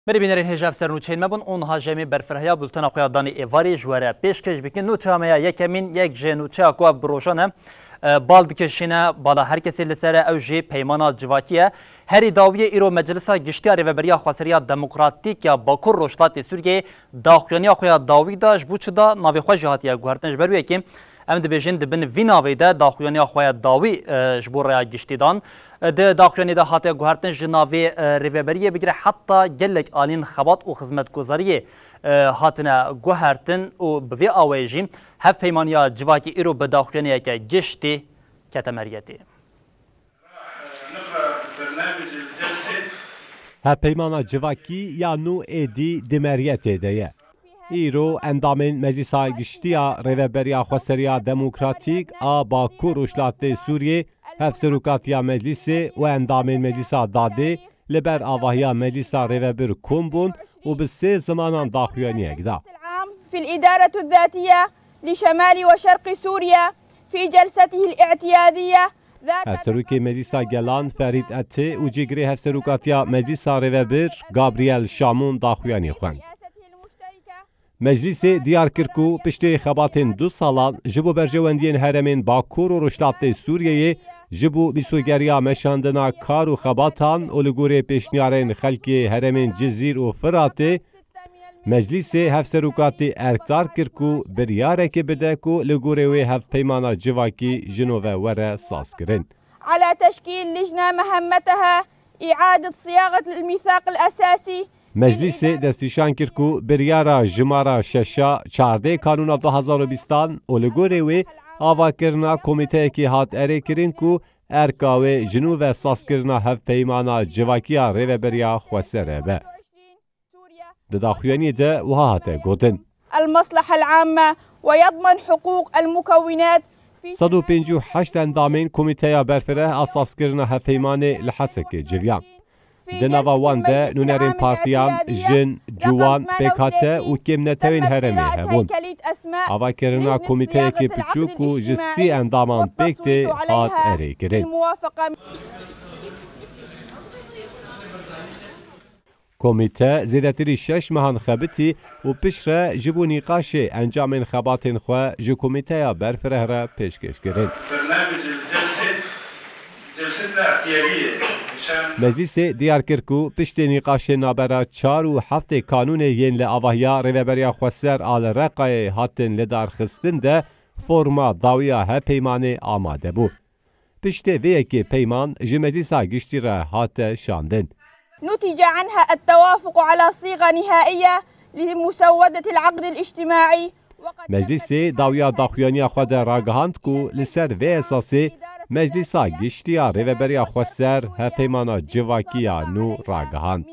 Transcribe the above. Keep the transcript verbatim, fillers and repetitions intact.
Berê bînerên hêja ev ser nûçeyên me bûn û niha jemê berfirheya bultena xwe ya danê êvarê ji we re pêşkêş bikin. Nûçeya me ya yekemîn yek ji nûçeya ku ev bi rojan e, e, bal dikişîne bala her kesê li ser e, ew jî peymana civakî ye. Herî dawiyê îro Meclisa Giştiya Rêveberiya Xweseriya Demokratîk ya Bakur Rojhilatê Sûriyeyê daxuyaniya xwe ya dawî da, ji bo çi da navê xwe jî hatiye guhertin. Ji ber wê yekê em dibêjin di bin vî navê de daxuyaniya xwe ya dawî, e, ji bo rêya giştî dan. E, di daxuyaniyê de hatiye guhertin ji navê, e, rêveberiyê bigire heta gelek alîn xebat û xizmetguzariyê, e, hatine guhertin û bi vê awayê jî hevpeymaniya civakî îro bi daxuyaniyeke giştî kete meriyetê. Hevpeymana civakî ya nû êdî di meriyetê de ye. Îro endamên Meclisa Giştî ya Rêveberiya Xweseriya Demokratîk a Bakur Rojhilatê Sûriyê, Hevserokatiya Meclîsê û endamên Meclîsa Dadê li ber avahiya Meclîsa Rêvebir kom bûn û bi sê zimanan daxuyaniyek da. العام في الإدارة الذاتية لشمال وشرق سوريا في جلسته الاعتيادية ذات Hevserokê Meclîsa Gelan Ferîd Etê û cîgirê Hevserokatiya Meclîsa Rêvebir Gabriel Şamûn daxuyanî xwend. Meclîsê diyar kir ku piştê xebatên du salan ji bo berjewendiyên herêmên Bakur û Rojhilatê Sûriyeyê, ji bo mîsogeriya meşandina kar û xebatan û li gorî pêşniyarên xelkê herêmên Cizîr û Firatê, Meclîsê Hevserokatî erkdar kir ku biryarekê bide ku li gorî wê hevpeymana civakî ji nû ve were sazkirin. على تشكيل لجنة مهمتها إعادة صياغة الميثاق الأساسي. Meclîsê destnîşan kir ku biryara jimara şeş a çardeh Kanûna du hezar û bîstan û li gorî wê avakirina komîteyekê hat erêkirin ku erka wê ji nû ve sazkirina hevpeymana civakî ya Rêveberiya Xweser e be. Di daxuyaniyê de wiha hate gotin. المصلحة العامة ويضمن حقوق المكونات في Sed û pêncî û heşt endamên Komîteya Berfireh a sazkirina hevpeymanê li Hesekê civiyan. Di nava wan de nûnerên partiyan, jin, ciwan, P K T û kêmnetewên herêmê hebûn. Avakirina komîteyekê piçûk û ji sî endaman pêk tê hat erêkirin. Komîte zêdetirî şeş mehan xebitî û piştre ji bo nîqaşê encamên xebatên xwe ji komîteya berfireh re pêşkêş kirin. برنامج الجلسة، جلستنا اعتيادية مشان Meclîsê diyar kir ku piştê nîqaşên nabera çar û heftê kanûnê yên li avahiya Rêveberiya Xweser a li Reqayê hatin lidarxistin de forma dawiya hevpeymanê amade bû. Piştê vê yekê peyman ji Meclîsa Giştî re hate şandin. نتج عنها التوافق على صيغة نهائية لمسودة العقد الاجتماعي. Meclîsê dawiya daxuyaniya xwe de ragihand ku li ser vê esasê Meclîsa Giştî ya Rêveberiya Xweser hevpeymana civakî ya nû ragihand.